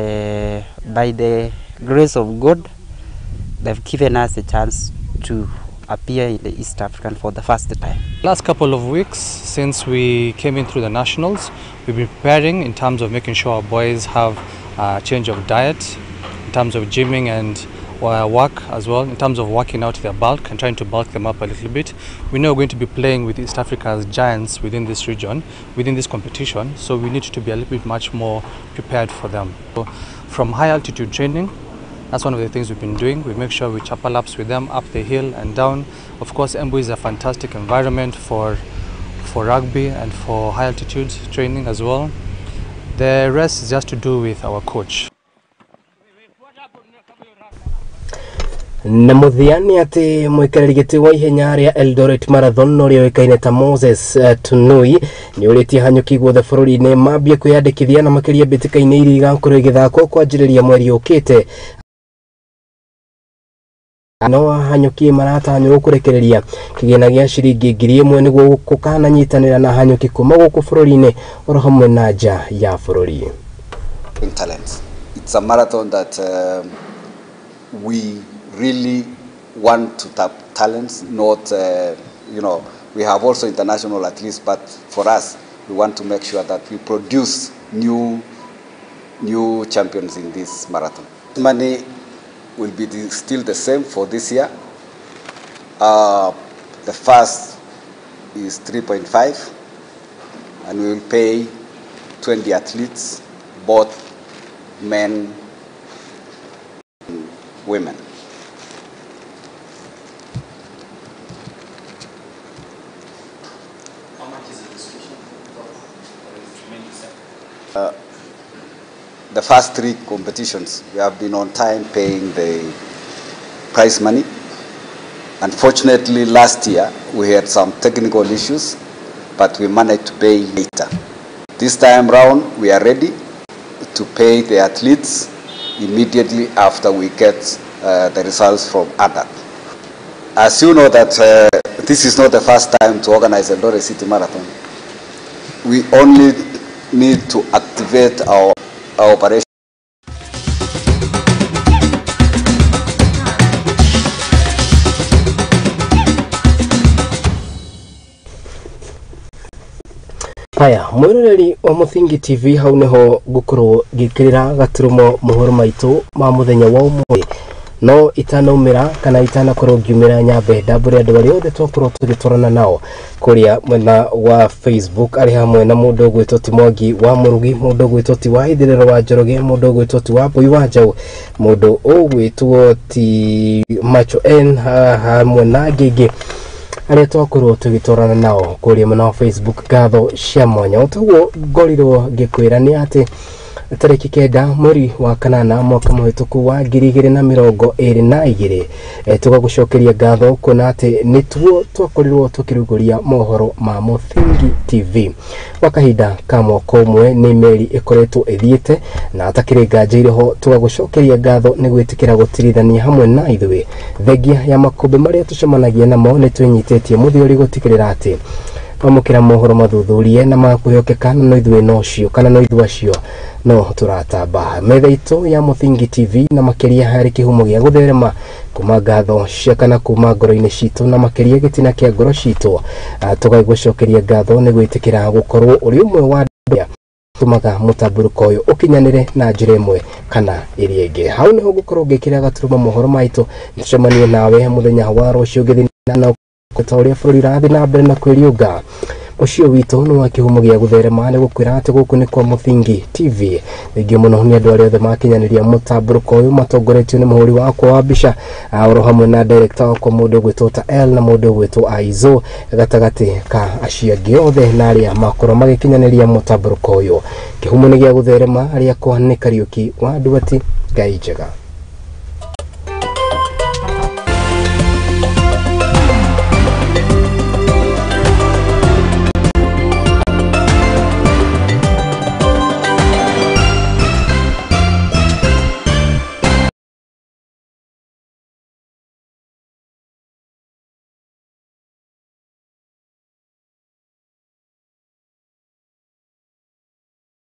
by the grace of God, they've given us a chance to appear in the East African for the first time. Last couple of weeks since we came in through the nationals, we've been preparing in terms of making sure our boys have a change of diet, in terms of gymming and work as well, in terms of working out their bulk and trying to bulk them up a little bit. We know we're going to be playing with East Africa's giants within this region, within this competition, so we need to be a little bit much more prepared for them. So from high altitude training, that's one of the things we've been doing. We make sure we chapel ups with them up the hill and down. Of course, Embu is a fantastic environment for rugby and for high altitude training as well. The rest is just to do with our coach. Na mũthia nĩ atĩ mũikarĩri gĩtĩ wa ihenya rĩa Eldoret Marathon ũrĩa ũĩkaine ta Moses Tunui nĩ ũrĩtie hanyũki guothe bũrũri-inĩ mambie kwĩyandĩkithia na makĩria mbĩtĩka-inĩ iria igakorwo igĩthakwo kwanjĩrĩria mweri ũkĩte. No hanyũki maratanywo kũrekereria kĩgĩna gĩa ciringi 1000 nĩguo gũkananyitanĩra na hanyũki kuma gũkũ bũrũri-inĩ oro hamwe na nja ya bũrũri. Talents. It's a marathon that we really want to tap talents, not, you know, we have also international athletes, but for us, we want to make sure that we produce new champions in this marathon. Money will be still the same for this year. The first is 3.5, and we will pay 20 athletes, both men and women. How much is the registration? The first three competitions, we have been on time paying the prize money. Unfortunately, last year we had some technical issues, but we managed to pay later. This time round, we are ready to pay the athletes immediately after we get the results from ADAT. As you know that this is not the first time to organize the Eldoret City Marathon. We only need to activate our operation. Haya, mwiroreri wa Muthingi TV, hau niho ngukorwo ngikirira gaturumo mohoro maitu ma muthenya wa umuthi. No itanaumira kana itanakorwo ngiumira nyambe ndambure andu aria othe twakorwo tugitwarana nao kuria mwena wa Facebook, ari hamwe na mundu ugwitwo ti Mwangi wa Murugi, mundu ugwitwo ti wa Ithiriro wa Njoroge, mundu ugwitwo ti wa Mbui wa Njau, mundu ugwitwo ti Macho N hamwe na ngĩngĩ aria twakorwo tugitwarana nao kuria mwena wa Facebook. Ngatho cia mwanya. Otoguo ngorirwo ngikwira ni ati tariki 9 mweri wa 8 mwaka mũhĩtũku wa 2022 tũgagũcokeria ngatho kuona atĩ nĩtuo twakorirwo tũkĩrugũria mohoro ma Muthingi TV kwa kahinda ka mwaka ũmwe. Nĩ meri ĩkoretwo ĩthiĩte na atakĩrĩ nganja irĩho, tũgagũcokeria ngatho nĩ gwĩtĩkĩra gũtirithania hamwe na ithuĩ. Thengia ya makũmbĩ marĩa tũcemanagia namo nĩ twĩnyitĩtie mũthiori gũtigĩrĩra atĩ twamũkĩra mohoro mathuthurie na makwĩhokeka, na no ithuĩ nocio kana no ithuĩ acio no tũratamba metha itũ ya Muthingi TV, na makĩria harĩ kĩhumo gĩa gũtherema kuma ngatho cia kana kuma ngoro-inĩ citũ, na makĩria gĩtina kĩa ngoro citũ. Tũgagũcokeria ngatho nĩ gwĩtĩkĩra gũkorwo ũrĩ ũmwe wa andũ tũmaga mũtambũrũko ũyũ ũkinyanĩre na njĩra ĩmwe kana ĩrĩa ĩngĩ. Hau nĩho ngũkorwo ngĩkĩra gaturuma mohoro maitũ. Nĩtũcemanie nawe mũthenya wa rũciũ ngĩthiĩ na ta ũrĩa bũrũri ũrathiĩ na mbere na kwĩriũnga. Ũcio witũ nĩ wa kĩhumo gĩa gũtherema, nĩ gũkwĩra atĩ gũkũ nĩ kwa Muthingi TV. Thengiũ mũno nĩ andũ arĩa othe makinyanĩria mũtambũrũko ũyũ matongoretio nĩ mũhũri wakwa wa mbica oro hamwe na director wakwa mũndũ ũgwĩtwo ta L na mũndũ ũgwĩtwo Aizo, gatagatĩ ka acio angĩ othe na arĩa makorwo magĩkinyanĩria mũtambũrũko ũyũ. Kĩhumo nĩ gĩa gũtherema, rĩakwa nĩ Kariũki wa Nduati. Ngai njega.